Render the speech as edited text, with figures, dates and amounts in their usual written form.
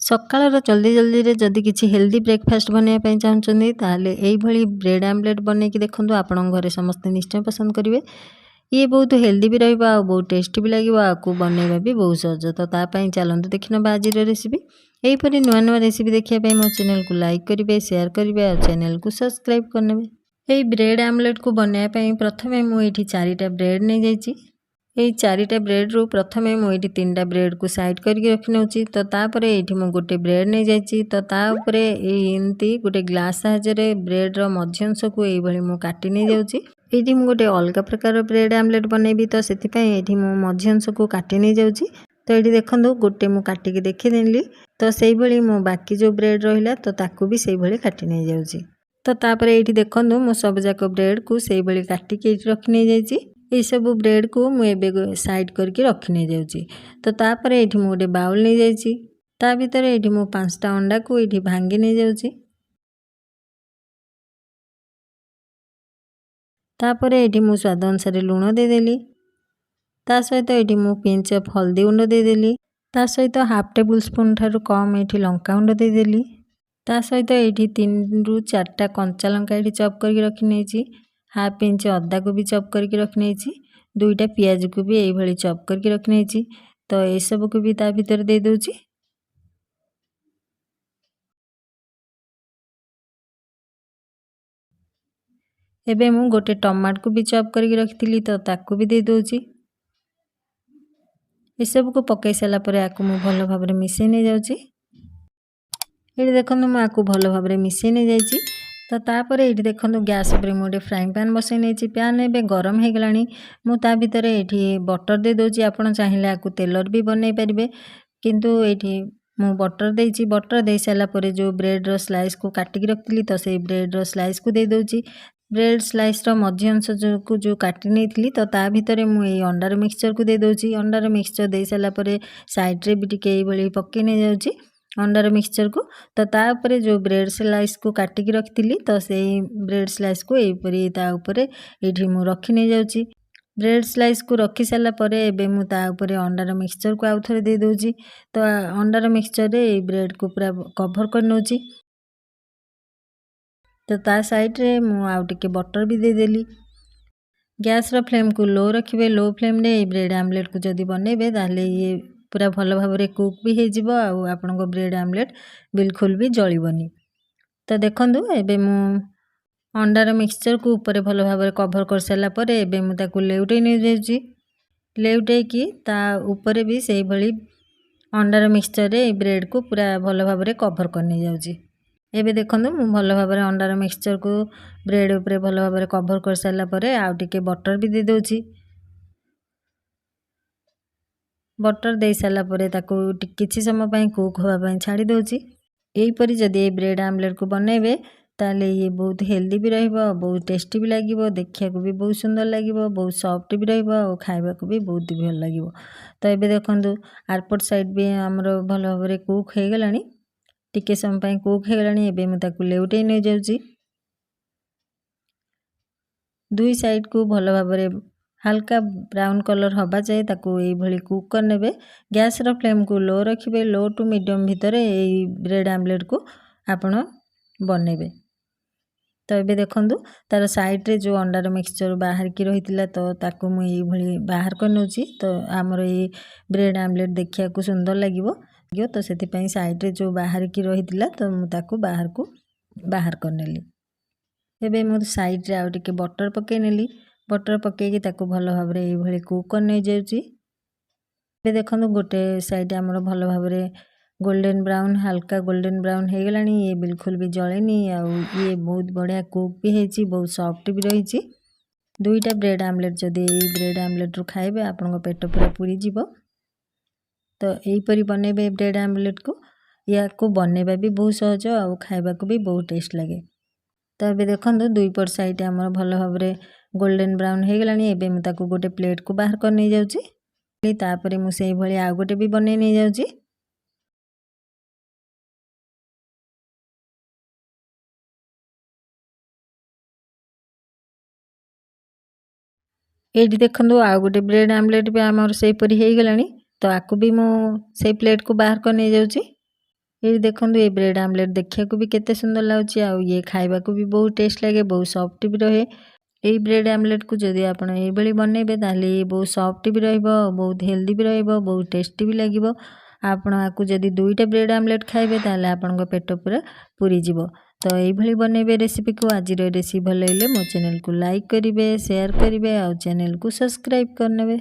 ସକାଳର ଜଲ୍ଦି ଜଲ୍ଦିରେ ଯଦି କିଛି ହେଲ୍ଦି ବ୍ରେକଫାଷ୍ଟ ବନେଇବା ପାଇଁ ଚାହୁଁଛନ୍ତି, ତାହେଲେ ଏଇଭଳି ବ୍ରେଡ଼୍ ଆମଲେଟ୍ ବନେଇକି ଦେଖନ୍ତୁ। ଆପଣଙ୍କ ଘରେ ସମସ୍ତେ ନିଶ୍ଚୟ ପସନ୍ଦ କରିବେ। ଇଏ ବହୁତ ହେଲ୍ଦି ବି ରହିବ ଆଉ ବହୁତ ଟେଷ୍ଟି ବି ଲାଗିବ। ଆକୁ ବନେଇବା ବି ବହୁତ ସହଜ। ତ ତା ପାଇଁ ଚାଲନ୍ତୁ ଦେଖିନେବା ଆଜିର ରେସିପି। ଏହିପରି ନୂଆ ନୂଆ ରେସିପି ଦେଖିବା ପାଇଁ ମୋ ଚ୍ୟାନେଲକୁ ଲାଇକ୍ କରିବେ, ସେୟାର କରିବେ ଆଉ ଚ୍ୟାନେଲକୁ ସବସ୍କ୍ରାଇବ୍ କରିନେବେ। ଏଇ ବ୍ରେଡ଼୍ ଆମଲେଟ୍କୁ ବନେଇବା ପାଇଁ ପ୍ରଥମେ ମୁଁ ଏଇଠି 4ଟା ବ୍ରେଡ଼୍ ନେଇଯାଇଛି। ଏଇ 4ଟା ବ୍ରେଡ଼୍ରୁ ପ୍ରଥମେ ମୁଁ ଏଇଠି 3ଟା ବ୍ରେଡ଼୍କୁ ସାଇଡ଼୍ କରିକି ରଖିନେଉଛି। ତ ତାପରେ ଏଇଠି ମୁଁ ଗୋଟେ ବ୍ରେଡ଼୍ ନେଇଯାଇଛି। ତ ତା ଉପରେ ଏଇ ଏମିତି ଗୋଟେ ଗ୍ଲାସ୍ ସାହାଯ୍ୟରେ ବ୍ରେଡ଼୍ର ମଝି ଅଂଶକୁ ଏଇଭଳି ମୁଁ କାଟି ନେଇଯାଉଛି। ଏଇଠି ମୁଁ ଗୋଟେ ଅଲଗା ପ୍ରକାର ବ୍ରେଡ଼୍ ଆମଲେଟ୍ ବନେଇବି, ତ ସେଥିପାଇଁ ଏଇଠି ମୁଁ ମଝି ଅଂଶକୁ କାଟି ନେଇଯାଉଛି। ତ ଏଇଠି ଦେଖନ୍ତୁ, ଗୋଟେ ମୁଁ କାଟିକି ଦେଖିଦେଲି। ତ ସେଇଭଳି ମୁଁ ବାକି ଯେଉଁ ବ୍ରେଡ଼୍ ରହିଲା, ତ ତାକୁ ବି ସେଇଭଳି କାଟି ନେଇଯାଉଛି। ତ ତାପରେ ଏଇଠି ଦେଖନ୍ତୁ, ମୁଁ ସବୁଯାକ ବ୍ରେଡ଼୍କୁ ସେଇଭଳି କାଟିକି ଏଇଠି ରଖି ନେଇଯାଇଛି। ଏଇସବୁ ବ୍ରେଡ଼୍କୁ ମୁଁ ଏବେ ସାଇଡ଼୍ କରିକି ରଖି ନେଇଯାଉଛି। ତ ତାପରେ ଏଇଠି ମୁଁ ଗୋଟେ ବାଉଲ୍ ନେଇଯାଇଛି। ତା ଭିତରେ ଏଇଠି ମୁଁ 5ଟା ଅଣ୍ଡାକୁ ଏଇଠି ଭାଙ୍ଗି ନେଇଯାଉଛି। ତାପରେ ଏଇଠି ମୁଁ ସ୍ୱାଦ ଅନୁସାରେ ଲୁଣ ଦେଇଦେଲି। ତା ସହିତ ଏଇଠି ମୁଁ ପିଞ୍ଚ ଅଫ୍ ହଳଦୀ ଗୁଣ୍ଡ ଦେଇଦେଲି। ତା ସହିତ ହାଫ୍ ଟେବୁଲ୍ ସ୍ପୁନ୍ ଠାରୁ କମ୍ ଏଇଠି ଲଙ୍କା ଗୁଣ୍ଡ ଦେଇଦେଲି। ତା ସହିତ ଏଇଠି 3ରୁ 4ଟା କଞ୍ଚା ଲଙ୍କା ଏଇଠି ଚପ୍ କରିକି ରଖିନେଇଛି। ହାଫ୍ ଇଞ୍ଚ ଅଦାକୁ ବି ଚପ୍ କରିକି ରଖିନେଇଛି। 2ଟା ପିଆଜକୁ ବି ଏଇଭଳି ଚପ୍ କରିକି ରଖିନେଇଛି। ତ ଏସବୁକୁ ବି ତା ଭିତରେ ଦେଇଦେଉଛି। ଏବେ ମୁଁ ଗୋଟେ ଟମାଟୋକୁ ବି ଚପ୍ କରିକି ରଖିଥିଲି, ତ ତାକୁ ବି ଦେଇଦେଉଛି। ଏସବୁକୁ ପକାଇ ସାରିଲା ପରେ ଆକୁ ମୁଁ ଭଲ ଭାବରେ ମିଶାଇ ନେଇଯାଉଛି। ଏଇଠି ଦେଖନ୍ତୁ, ମୁଁ ଆକୁ ଭଲ ଭାବରେ ମିଶାଇ ନେଇଯାଇଛି। ତ ତାପରେ ଏଇଠି ଦେଖନ୍ତୁ, ଗ୍ୟାସ୍ ଉପରେ ମୁଁ ଗୋଟେ ଫ୍ରାଇଂ ପ୍ୟାନ୍ ବସାଇ ନେଇଛି। ପ୍ୟାନ୍ ଏବେ ଗରମ ହେଇଗଲାଣି। ମୁଁ ତା ଭିତରେ ଏଇଠି ବଟର୍ ଦେଇଦେଉଛି। ଆପଣ ଚାହିଁଲେ ଆକୁ ତେଲରେ ବି ବନେଇ ପାରିବେ, କିନ୍ତୁ ଏଇଠି ମୁଁ ବଟର୍ ଦେଇଛି। ବଟର୍ ଦେଇ ସାରିଲା ପରେ ଯେଉଁ ବ୍ରେଡ଼୍ର ସ୍ଲାଇସ୍କୁ କାଟିକି ରଖିଥିଲି, ତ ସେଇ ବ୍ରେଡ଼୍ର ସ୍ଲାଇସ୍କୁ ଦେଇଦେଉଛି। ବ୍ରେଡ଼୍ ସ୍ଲାଇସ୍ର ମଝି ଅଂଶ ଯେଉଁକୁ କାଟି ନେଇଥିଲି, ତ ତା ଭିତରେ ମୁଁ ଏଇ ଅଣ୍ଡାର ମିକ୍ସଚର୍କୁ ଦେଇଦେଉଛି। ଅଣ୍ଡାର ମିକ୍ସଚର୍ ଦେଇ ସାରିଲା ପରେ ସାଇଡ଼୍ରେ ବି ଟିକେ ଏଇଭଳି ପକାଇ ନେଇଯାଉଛି ଅଣ୍ଡାର ମିକ୍ସଚର୍କୁ। ତ ତା ଉପରେ ଯେଉଁ ବ୍ରେଡ଼୍ ସ୍ଲାଇସ୍କୁ କାଟିକି ରଖିଥିଲି, ତ ସେଇ ବ୍ରେଡ଼୍ ସ୍ଲାଇସ୍କୁ ଏଇପରି ତା ଉପରେ ଏଇଠି ମୁଁ ରଖି ନେଇଯାଉଛି। ବ୍ରେଡ଼୍ ସ୍ଲାଇସ୍କୁ ରଖି ସାରିଲା ପରେ ଏବେ ମୁଁ ତା ଉପରେ ଅଣ୍ଡାର ମିକ୍ସଚର୍କୁ ଆଉ ଥରେ ଦେଇଦେଉଛି। ତ ଅଣ୍ଡାର ମିକ୍ସଚର୍ରେ ଏଇ ବ୍ରେଡ଼୍କୁ ପୁରା କଭର୍ କରିନେଉଛି। ତ ତା ସାଇଡ଼୍ରେ ମୁଁ ଆଉ ଟିକେ ବଟର୍ ବି ଦେଇଦେଲି। ଗ୍ୟାସ୍ର ଫ୍ଲେମ୍କୁ ଲୋ ରଖିବେ। ଲୋ ଫ୍ଲେମ୍ରେ ଏଇ ବ୍ରେଡ଼୍ ଆମଲେଟ୍କୁ ଯଦି ବନେଇବେ, ତାହେଲେ ଇଏ ପୁରା ଭଲ ଭାବରେ କୁକ୍ ବି ହେଇଯିବ ଆଉ ଆପଣଙ୍କ ବ୍ରେଡ଼୍ ଆମଲେଟ୍ ବିଲକୁଲ ବି ଜଳିବନି। ତ ଦେଖନ୍ତୁ, ଏବେ ମୁଁ ଅଣ୍ଡାର ମିକ୍ସଚର୍କୁ ଉପରେ ଭଲ ଭାବରେ କଭର୍ କରିସାରିଲା ପରେ ଏବେ ମୁଁ ତାକୁ ଲେଉଟେଇ ନେଇଯାଉଛି। ଲେଉଟେଇକି ତା ଉପରେ ବି ସେଇଭଳି ଅଣ୍ଡାର ମିକ୍ସଚର୍ରେ ଏଇ ବ୍ରେଡ଼୍କୁ ପୁରା ଭଲ ଭାବରେ କଭର୍ କରିନେଇଯାଉଛି। ଏବେ ଦେଖନ୍ତୁ, ମୁଁ ଭଲ ଭାବରେ ଅଣ୍ଡାର ମିକ୍ସଚର୍କୁ ବ୍ରେଡ଼୍ ଉପରେ ଭଲ ଭାବରେ କଭର୍ କରିସାରିଲା ପରେ ଆଉ ଟିକେ ବଟର୍ ବି ଦେଇଦେଉଛି। ବଟର୍ ଦେଇସାରିଲା ପରେ ତାକୁ କିଛି ସମୟ ପାଇଁ କୁକ୍ ହେବା ପାଇଁ ଛାଡ଼ି ଦେଉଛି। ଏହିପରି ଯଦି ଏଇ ବ୍ରେଡ଼୍ ଆମଲେଟ୍କୁ ବନେଇବେ, ତାହେଲେ ଇଏ ବହୁତ ହେଲ୍ଦି ବି ରହିବ, ବହୁତ ଟେଷ୍ଟି ବି ଲାଗିବ, ଦେଖିବାକୁ ବି ବହୁତ ସୁନ୍ଦର ଲାଗିବ, ବହୁତ ସଫ୍ଟ ବି ରହିବ ଆଉ ଖାଇବାକୁ ବି ବହୁତ ଭଲ ଲାଗିବ। ତ ଏବେ ଦେଖନ୍ତୁ, ଆରପଟ ସାଇଡ଼୍ ବି ଆମର ଭଲ ଭାବରେ କୁକ୍ ହେଇଗଲାଣି। ଟିକେ ସମୟ ପାଇଁ କୁକ୍ ହେଇଗଲାଣି। ଏବେ ମୁଁ ତାକୁ ଲେଉଟେଇ ନେଇଯାଉଛି। ଦୁଇ ସାଇଡ଼୍କୁ ଭଲ ଭାବରେ ହାଲକା ବ୍ରାଉନ୍ କଲର୍ ହେବା ଯାଏ ତାକୁ ଏଇଭଳି କୁକ୍ କରିନେବେ। ଗ୍ୟାସ୍ର ଫ୍ଲେମ୍କୁ ଲୋ ରଖିବେ। ଲୋ ଟୁ ମିଡ଼ିୟମ୍ ଭିତରେ ଏଇ ବ୍ରେଡ଼୍ ଆମଲେଟ୍କୁ ଆପଣ ବନେଇବେ। ତ ଏବେ ଦେଖନ୍ତୁ, ତା'ର ସାଇଡ଼୍ରେ ଯେଉଁ ଅଣ୍ଡାର ମିକ୍ସଚର୍ ବାହାରିକି ରହିଥିଲା, ତ ତାକୁ ମୁଁ ଏଇଭଳି ବାହାର କରିନେଉଛି। ତ ଆମର ଏଇ ବ୍ରେଡ଼୍ ଆମଲେଟ୍ ଦେଖିବାକୁ ସୁନ୍ଦର ଲାଗିବ, ତ ସେଥିପାଇଁ ସାଇଡ଼୍ରେ ଯେଉଁ ବାହାରିକି ରହିଥିଲା, ତ ମୁଁ ତାକୁ ବାହାରକୁ ବାହାର କରିନେଲି। ଏବେ ମୁଁ ସାଇଡ଼୍ରେ ଆଉ ଟିକେ ବଟର୍ ପକାଇ ନେଲି। ବଟର୍ ପକାଇକି ତାକୁ ଭଲ ଭାବରେ ଏଇଭଳି କୁକ୍ କରି ନେଇଯାଉଛି। ଏବେ ଦେଖନ୍ତୁ, ଗୋଟେ ସାଇଡ଼୍ ଆମର ଭଲ ଭାବରେ ଗୋଲ୍ଡେନ୍ ବ୍ରାଉନ୍, ହାଲକା ଗୋଲ୍ଡେନ୍ ବ୍ରାଉନ୍ ହେଇଗଲାଣି। ଇଏ ବିଲକୁଲ ବି ଜଳେନି ଆଉ ଇଏ ବହୁତ ବଢ଼ିଆ କୁକ୍ ବି ହେଇଛି, ବହୁତ ସଫ୍ଟ ବି ରହିଛି। 2ଟା ବ୍ରେଡ଼୍ ଆମଲେଟ୍ ଯଦି ଏଇ ବ୍ରେଡ଼୍ ଆମଲେଟ୍ରୁ ଖାଇବେ, ଆପଣଙ୍କ ପେଟ ପୁରା ପୁରିଯିବ। ତ ଏଇପରି ବନେଇବେ ବ୍ରେଡ଼୍ ଆମଲେଟ୍କୁ। ୟାକୁ ବନେଇବା ବି ବହୁତ ସହଜ ଆଉ ଖାଇବାକୁ ବି ବହୁତ ଟେଷ୍ଟ ଲାଗେ। ତ ଏବେ ଦେଖନ୍ତୁ, ଦୁଇ ପଟ ସାଇଡ଼୍ ଆମର ଭଲ ଭାବରେ ଗୋଲ୍ଡେନ୍ ବ୍ରାଉନ୍ ହେଇଗଲାଣି। ଏବେ ମୁଁ ତାକୁ ଗୋଟେ ପ୍ଲେଟ୍କୁ ବାହାର କରି ନେଇଯାଉଛି। ତାପରେ ମୁଁ ସେଇଭଳି ଆଉ ଗୋଟେ ବି ବନେଇ ନେଇଯାଉଛି। ଏଇଠି ଦେଖନ୍ତୁ, ଆଉ ଗୋଟେ ବ୍ରେଡ଼୍ ଆମଲେଟ୍ ବି ଆମର ସେଇପରି ହେଇଗଲାଣି। ତ ଆକୁ ବି ମୁଁ ସେଇ ପ୍ଲେଟ୍କୁ ବାହାର କରି ନେଇଯାଉଛି। ଏଇଠି ଦେଖନ୍ତୁ, ଏ ବ୍ରେଡ଼୍ ଆମଲେଟ୍ ଦେଖିବାକୁ ବି କେତେ ସୁନ୍ଦର ଲାଗୁଛି ଆଉ ଇଏ ଖାଇବାକୁ ବି ବହୁତ ଟେଷ୍ଟ ଲାଗେ, ବହୁତ ସଫ୍ଟ ବି ରହେ। ଏଇ ବ୍ରେଡ଼୍ ଆମଲେଟ୍କୁ ଯଦି ଆପଣ ଏଇଭଳି ବନେଇବେ, ତାହେଲେ ଇଏ ବହୁତ ସଫ୍ଟ ବି ରହିବ, ବହୁତ ହେଲ୍ଦି ବି ରହିବ, ବହୁତ ଟେଷ୍ଟି ବି ଲାଗିବ। ଆପଣ ଆକୁ ଯଦି 2ଟା ବ୍ରେଡ଼୍ ଆମଲେଟ୍ ଖାଇବେ, ତାହେଲେ ଆପଣଙ୍କ ପେଟ ପୁରା ପୁରିଯିବ। ତ ଏଇଭଳି ବନେଇବେ ରେସିପିକୁ। ଆଜିର ରେସିପି ଭଲ ଲାଗିଲେ ମୋ ଚ୍ୟାନେଲକୁ ଲାଇକ୍ କରିବେ, ସେୟାର କରିବେ ଆଉ ଚ୍ୟାନେଲକୁ ସବସ୍କ୍ରାଇବ୍ କରିନେବେ।